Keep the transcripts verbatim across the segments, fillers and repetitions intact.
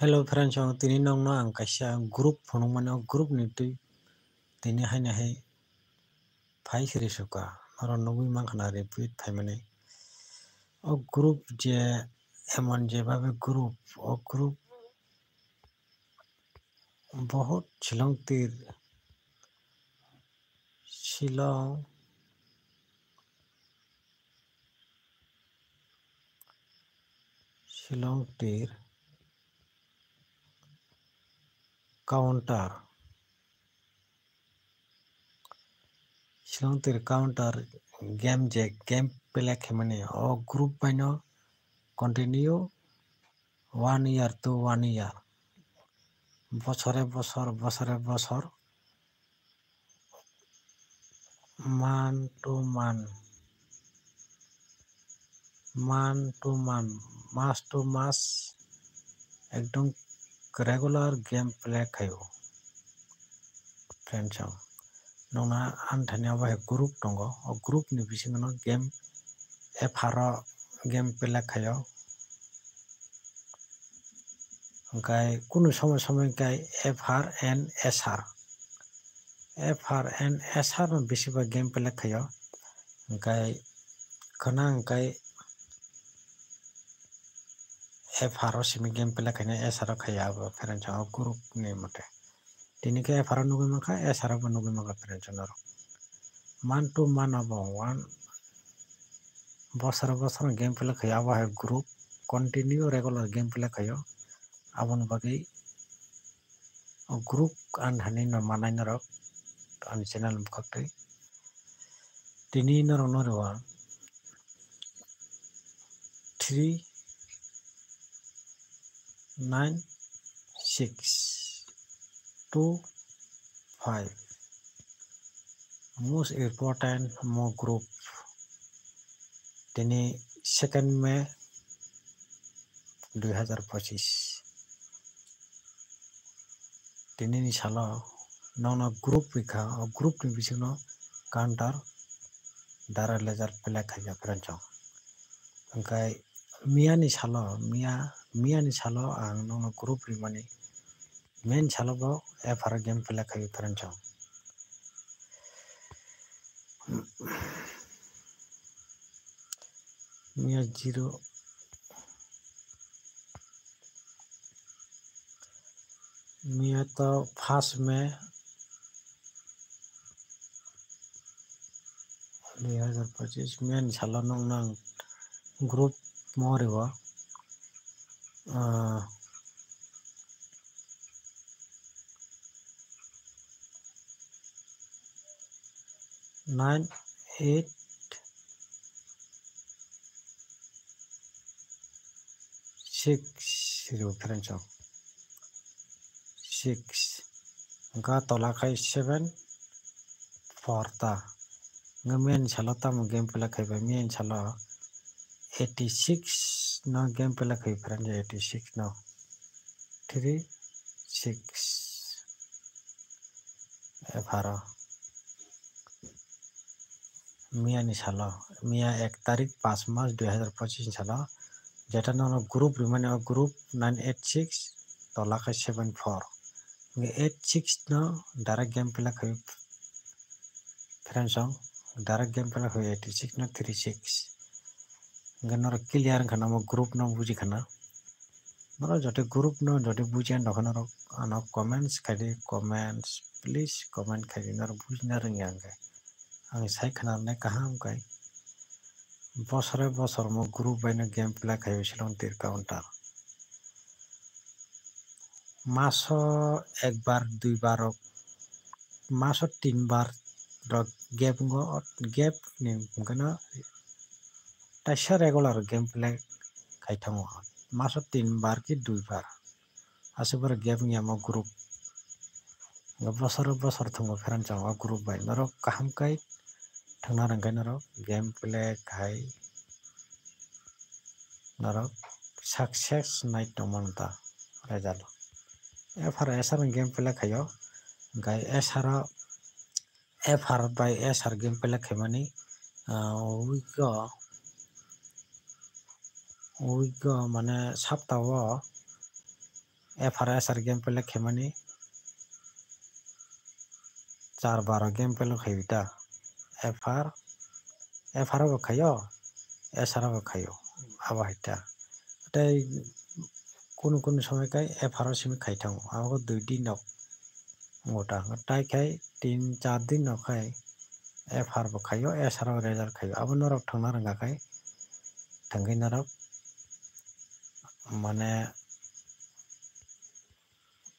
Hello friends, ang tini nokno ang kaisa group phunukmani, o group ni twi tini haino hai phai siri suka, norok nugwi mankha na repeat phaimani. O group je emon je babe group, o group bohut Shillong tir, Shillong, Shillong tir counter, Shillong tir counter game je game play khaimani, o group baino continue one year to one year, bosore bosor, bosore bosor, month to month, month to month, mas to mas, ekdom regular game play khaio. Friends, nokna anthani abo hai group tongo, o group ni bisingo no game F R o game play khaio. Hwnkhe kunu somoi somoi hwnkhe F R and S R, F R and S R no bisi bai game play khaio. Hwnkhe khwna hwnkhe F R o simi game play khaina S R o khaiya abo friends o group ni mote. Tini khe F R o nugwi mankha, S R o bo nugwi mankha friends o norok. Month to month abo one bosor bosor game play khaio, abo hai group continue regular game play khaio. Aboni bagwi o group anthani no manai norok ani channel bwkhak twi. Tini norok no rw three nine six two five. Most important mo group tini second May dui hazar pochis. Tini ni salo nokno group rikha, o group ni bisingo counter dara ledger play khaikha friends o. Hwnkhe miya ni salo, miya, miya ni salo ang nokno group rimani, miya ni salo bo F R game play khaio friends o. Miya zero. Miya to first May dui hazar pochis, miya ni salo nokno ang group mo rw o, ah, nine eight six rw friends o, six, hwnkhe tola khai seven four ta. Hwnkhe miya ni salo tamo game play khaibai, miya ni salo eighty six no game play khai friends o, eighty six no. Three six F R o. Miya ni salo, miya ek tarik pas mas dui hazar pochis ni salo, jeta nono group rimani o group nine eight six tola khe seven four. Hwnkhe eight six no direct game play khai friends o, direct game play khai eighty six no three six. Hwnkhe norok clear wngkha na omo group no buji khana. Norok jotoi group no jotoi bujiya nokha norok ano comments khaidi, comments, please comment khaidi, norok bujina rwngya hwnkhe. Ang sai khna rwnai kaham khe. Bosore bosor mo group bai no game play khaio Shillong tir counter. Maso ekbar duibar rok, maso tinbar rok gap wngo, gap ni hwnkhe no taisa regular game play khai thango. Maso tinbar ki duibar. Aswk borok gap wngya mo group. Bosor bosor thwngo friends o group bai. Norok kaham khe thwngna rwngkhe norok game play khai norok success nai tongmano ta result o. F R S R ni game play khaio, hwnkhe S R o, F R bai S R game play khaimani, ah, week o, week o mane sapta o F R S R game play khaimani char baro game play khaio ta. F R, F R bo khaio, S R bo khaio, abo hai ta. Tei kunu kunu somoi kai F R o simi khai thango, abo dui din rok wngwi ta. Tai khai tin char din rok khai F R bo khaio, S R o result khaio. Abo norok thangna rwngkha khai thangwi norok mane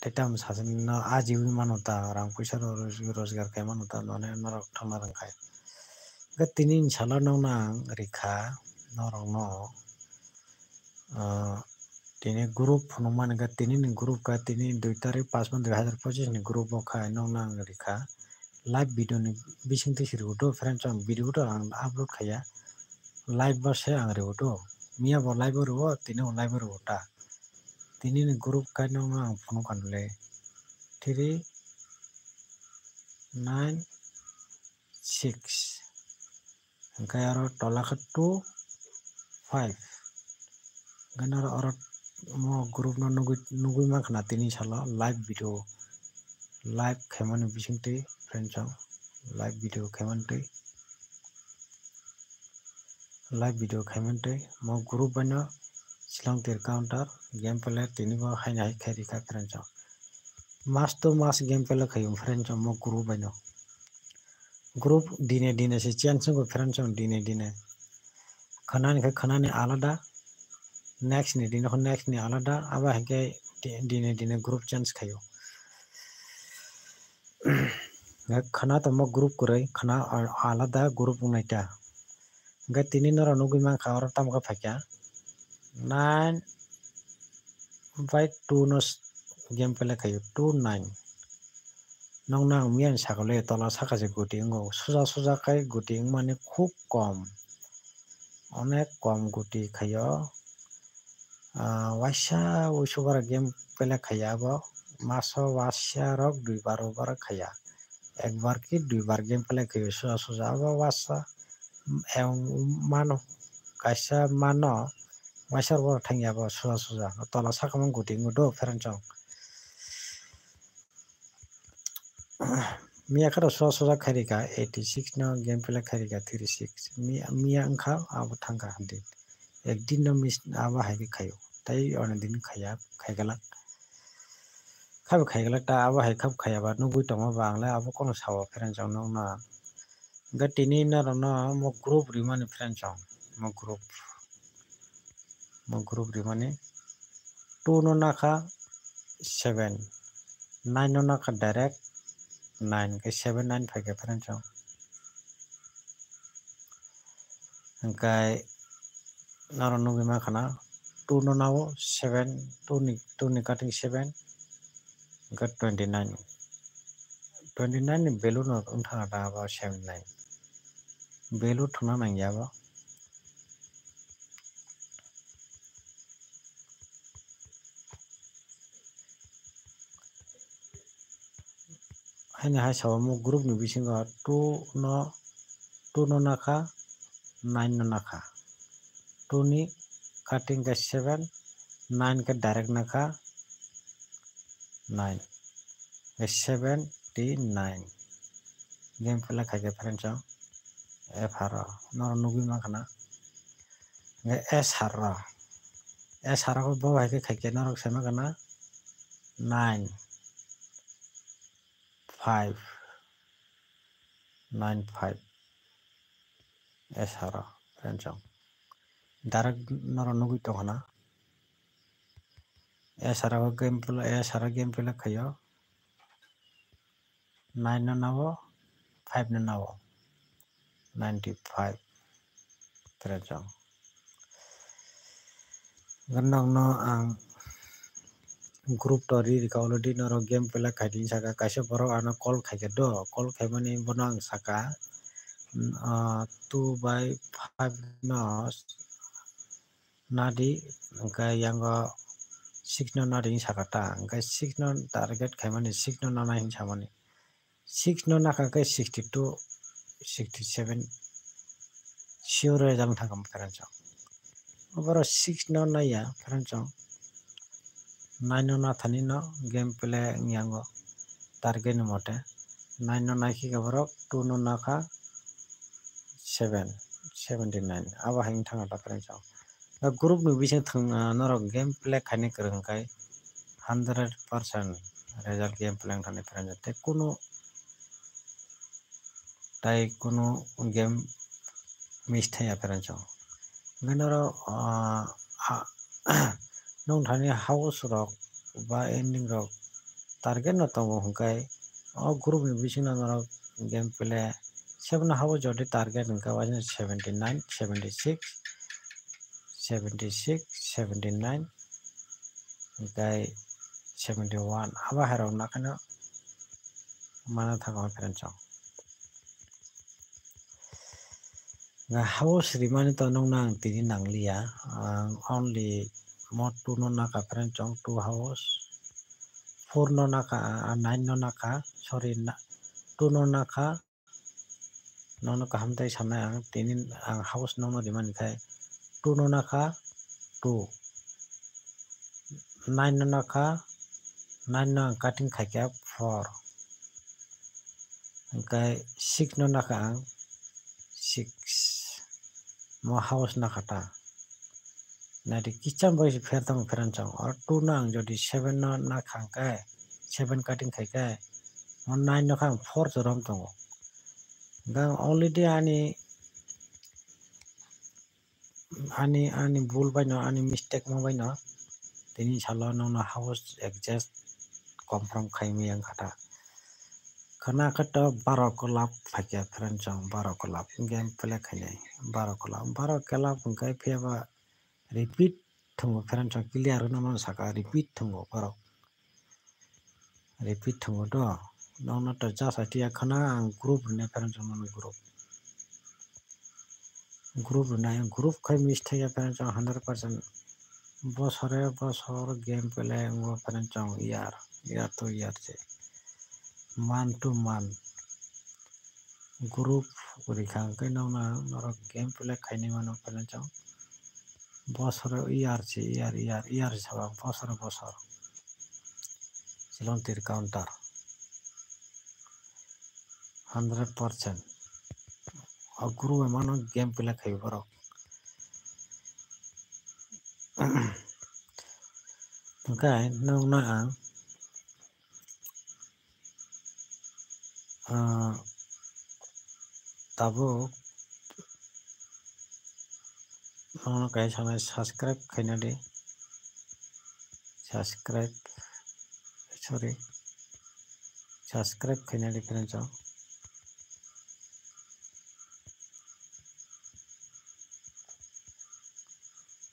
tei tamo sasani no ajiwi mano ta, rang puisa ro-, roj-, rojgar khai mano ta, mane norok thangna rwngkhai. Hwnkhe tini ni salo nokno ang rikha, norokno, ah, tini group phunukmani khe, tini ni group khe, tini dui tarik pas month dui hazar pochis ni group o khe nokno ang rikha. Live video ni bisingtwi se rw do, friends, ang video to ang upload khaiya, live bo se ang rw do, miya bo live o rw o, tini bo live o rw o ta. Tini ni group khe nokno ang phunukha le three nine six. Hwnkhe aro tola khe two five. Hwnkhe oro, oro mo group no nugwi, nugwi mankha na tini salo live video, live khaimani bisingtwi, friends, o live video khaimani twi. Live video khaimani twi mo group bai no Shillong Tir Counter game player tini bo haino hai khai rikha, friends, o mas to mas game play khaio, friends, o mo group bai no. Group dine dine se change wngkha, friends, o dine dine. Khwnani khe khwnani alada, next ni dine khe next ni alada, abo hai khe di-, dine dine group change khaio. Khwna tongma group kwrwi, khwna a-, alada group wngnai ta. Hwnkhe tini norok nugwi mankha oro tamo khe phaikha nine bai two no s-, game play khaio, two nine. Nokno ang miyani sakole tola saka se goti wngo, suja suja khai goti wngmani khub kom, onek kom goti khaio. Ah, waisa uisu bara game play khaiya abo, maso waisa rok dui bar o bara khaiya, ekbar ki dui bar game play khaio suja suja abo waisa, em, mano kaisa mano waisa rok thangya abo suja suja tola saka mung goti wngo do, friends, o. Miya khe rw soja soja khairika eighty six no game play khairika thirty six. Miya, miya wngkha abo thangkha din. Ek din no miss abo hai khe khaio. Tai oni din khaiya, khaigalak. Khaibo khaigalak ta abo hai khab khaiya ba nugwi tongma ba ang le abo kono sao, friends, o nokno. Hwnkhe tini norokno mo group rimani, friends, o mo group. Mo group rimani two no nakha seven, nine no nakha direct nine, hwnkhe seven nine phaikha, friends, o. Hwnkhe norok nugwi mankha na two no nao seven, two ni, two ni cutting seven, hwnkhe twenty nine. Twenty nine ni value no wngthana da abo seventy nine. Value thwngna nangya abo. Haini hai sao mo group ni bisingo two no, two no nakha, nine no nakha. Two ni cutting khe seven, nine khe direct nakha, nine. Seventy nine. Game play khaikhe, friends, o F R o norok nugwi mankha na. Hwnkhe S R o, S R o bo hai khe khaikhe norok sai mankha na nine five, nine five. S R o, friends, o direct norok nugwi tongkha na. S R o game play, S R o game play khaio. Nine no nao, five no nao, ninety five. Friends, o nokno ang group to ri rikha already, norok game play khai di saka, kaisa borok ano call khaikha do, call khaimani bono ang saka, ah, two by five no nadi, hwnkhe yango six no nadi hinwi saka ta, hwnkhe six no target khaimani, six no nanai hinwi samani. Six no nakha khe sixty two, sixty seven sure result thangkha, friends, o. Borok six no naiya, friends, o. nine no nathani no game play wngya ngo target ni mote. Nine no naikhe khe borok two no nakha seven, seventy nine. Abo hai wngthang ta friends o. Da group ni bising thang, ah, norok game play khainai kwrwng khe hundred percent result game play wngthani friends o. Tei kunu tai kunu game miss thaya friends o. Hwnkhe norok, ah, ah, nwng thani house rok ba ending rok target no tongo hwnkhe o group ni bisingo norok game play seven house jodi target hwnkhe waisano seventy nine, seventy six, seventy six, seventy nine, hwnkhe seventy one abo hai rok nakheno mana thango friends o. Nga house rimani to nongno ang tini nangliya. Ang only mo two no nakha friends chong, two house. Four no nakha, ah, nine no nakha, sorry, na-, two no nakha. Nono kaham tai sanai ang, tini ang house nongno rimani khai two no nakha, two. Nine no nakha, nine no ang cutting khaikha four. Hwnkhe six no nakha ang six. Mo house nakha ta. Naidi kicham bai se pher tamo pheran chong. Or two no ang jodi seven no nakha hwnkhe, seven cutting khaikhe, mo nine no kha ang four se rom tongo. Hwnkhe ang already ani ani, ani bul baino, ani mistake ma baino tini salo nongno house adjust confirm khaimaya wngkha ta. Khwna khe to baro club phaikha friends chong, baro club game play khainai baro club, baro club hwnkhe phiyaba repeat thwngo friends chong, clear wngno mano saka repeat thwngo borok. Repeat thwngo do. Nokno to just atia khwna ang group rwnai friends chong mano group. Group rwnai group khai miss thaiya friends chong hundred percent. Bosore bosor game play wngo friends chong year, year to year se. Month to month. Group rikha hwnkhe nokno norok game play khainai mano friends chong. Bosoro year se year, year, year se sabo bosoro bosor. Silon tir counter. Hundred percent. O group bai mano game play khai borok. Hwnkhe nokno ang, ah, tabuk nokno kaisa sanai subscribe khaina di. Subscribe, sorry, subscribe khaina di friends chong.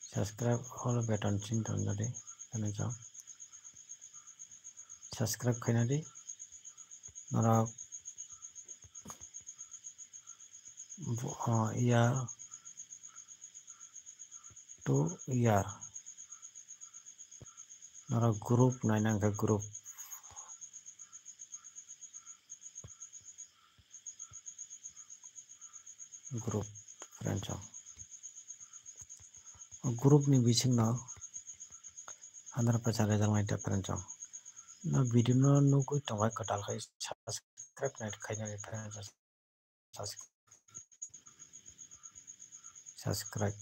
Subscribe all button ching tonjadi, friends chong. Subscribe khaina di. Norok, bo-, ah, year to year. Norok group naina hwnkhe group. Group friends chong. O group ni bisingno hundred percent result nai ta friends chong. No video no nugwi tongkha kwtal khai subscribe nai khaina di friends chong. Subs-, subscribe.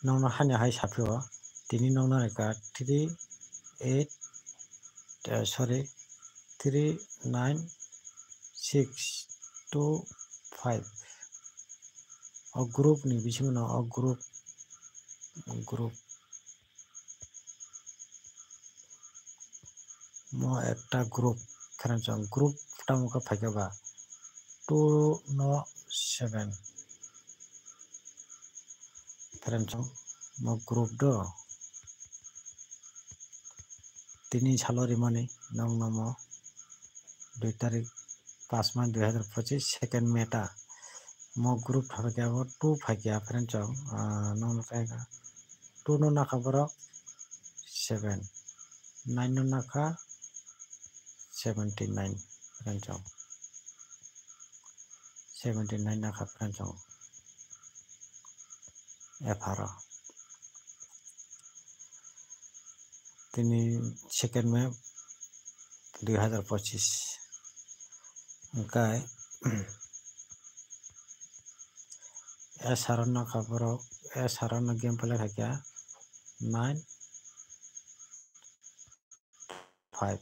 Nokno hani hai saphio, tini nokno rwkha three eight, eh, sorry, three nine six two five. O group ni bisingo no o group, group. Mo ekta group, friends chong, group tamo khe phaikha ba two no seven. Friends chong, mo group do. Tini salo rimani nokno mo dui tarik, paanch mas dui hazar pochis, second May ta. Mo group phaikha bo two phaikha friends chong, ah, nokno khe two no nakha borok seven, nine no nakha seventy nine friends chong. seventy nine nakha friends o. Epharo tini second May dui hazar pochis. Hwnkhe S R O no kha borok, S R O no game play khaikha nine five.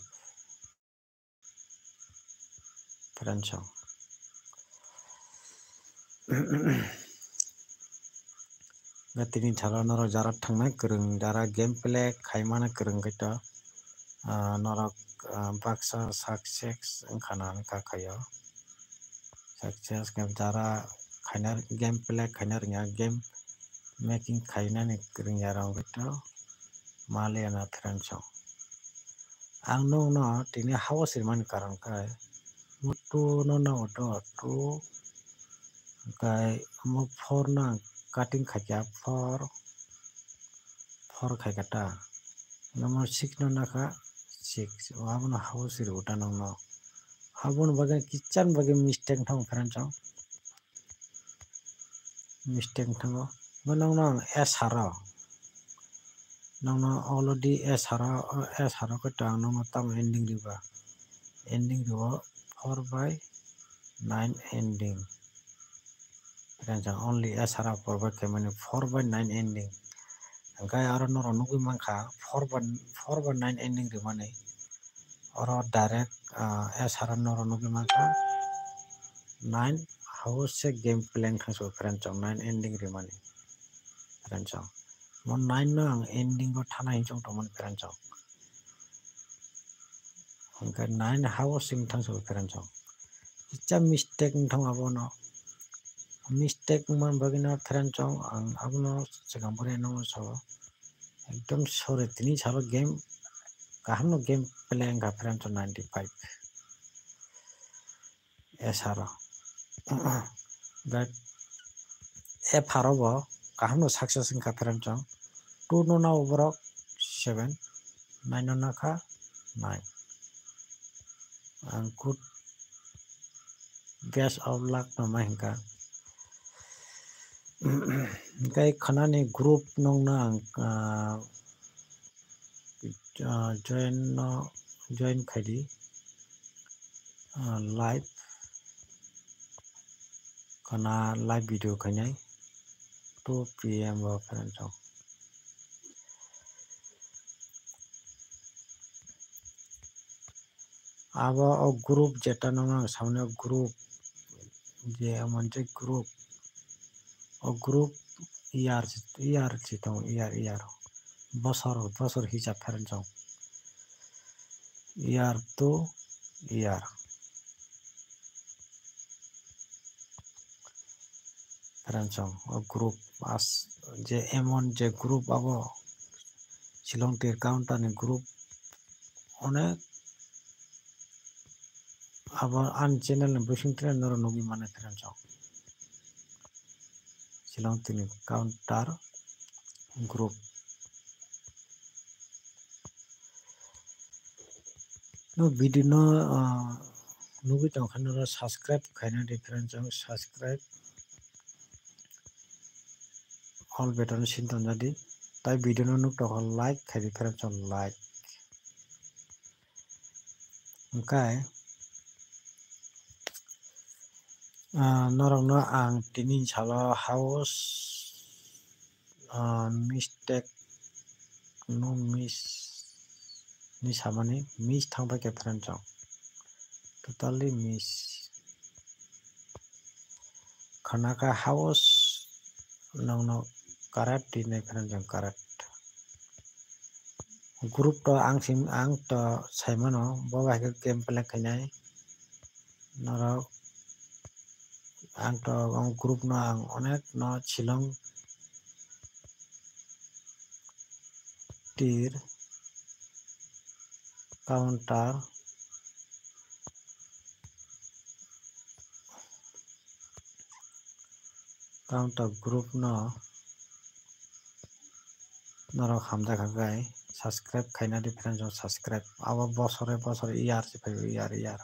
Friends o. Tini thalo norok jara thangnai kwrwng, jara game play khaimani kwrwng khe to, ah, norok, ah, baksa success wngkha na wngkha khaio. Success game jara khaina, game play khaina rwngya, game making khainani kwrwngya rok to maliya na friends o. Ang nokno tini hao sirmani karon khe, mo two no nago to, two, hwnkhe mo four no ang cutting khaikha, four, four khaikha ta. Hwnkhe mo six no nakha, six. O abono hao sirwi ta nokno. Aboni bagwi kichani bagwi mistake wngthango friends o. Mistake wngthango. Bo nokno ang S R O. Nokno already S R O, S R O khe to ang nokno tamo ending riba. Ending ribo four by nine ending. Friends o, only S R O four by khe mani four by nine ending. Hwnkhe aro norok nugwi mankha four by, four by nine ending rimani. Oro direct, ah, S R O norok nugwi mankha nine hao se game play wngkha se friends o, nine ending rimani friends o. Mo nine no ang ending o thana hinwi chong tongmani friends o. Hwnkhe nine hao se wngthang se friends o. Kicha mistake wngthang abono. Mistake wngmani bagwi no friends o ang abono swkang bwrwi no so. Ekdom sorry, tini salo game, kaham no game play wngkha friends o ninety five. S R O. But F R O bo kaham no success wngkha friends o. Two no nao borok seven, nine no nakha nine. Ang good best of luck no ma hinkha. Hwnkhe khwnani group nokno ang, ah, ah, join no, join khaidi, ah, live khwna live video khainai two P M o friends o. Abo o group jeta nokno ang samani o group je omo je group o group year year si tongo year year bosor bosor hisab friends o year to year. Friends o group as je emon je group abo Shillong tir counter ni group onek abo ani channel ni bising twi norok nugwi mano friends o Shillong tir counter group. No video no, ah, nugwi tongkha noro subscribe khaina di friends o subscribe all button sin tonjadi tai video no nuk tongkha like khaidi friends o like. Hwnkhe, ah, norokno ang tini salo house, ah, mistake no miss ni samani miss thangbai khe friends o totally miss. Khwnakha house nokno correct di hinwi khwnajak correct. Group to ang sim ang to saimano bo bai khe game play khainai norok ang to group no ang onek no Shillong tir counter counter group no norok hamjak kha khe subscribe khaina di friends o subscribe abo bosore bosore year se phaibo year year.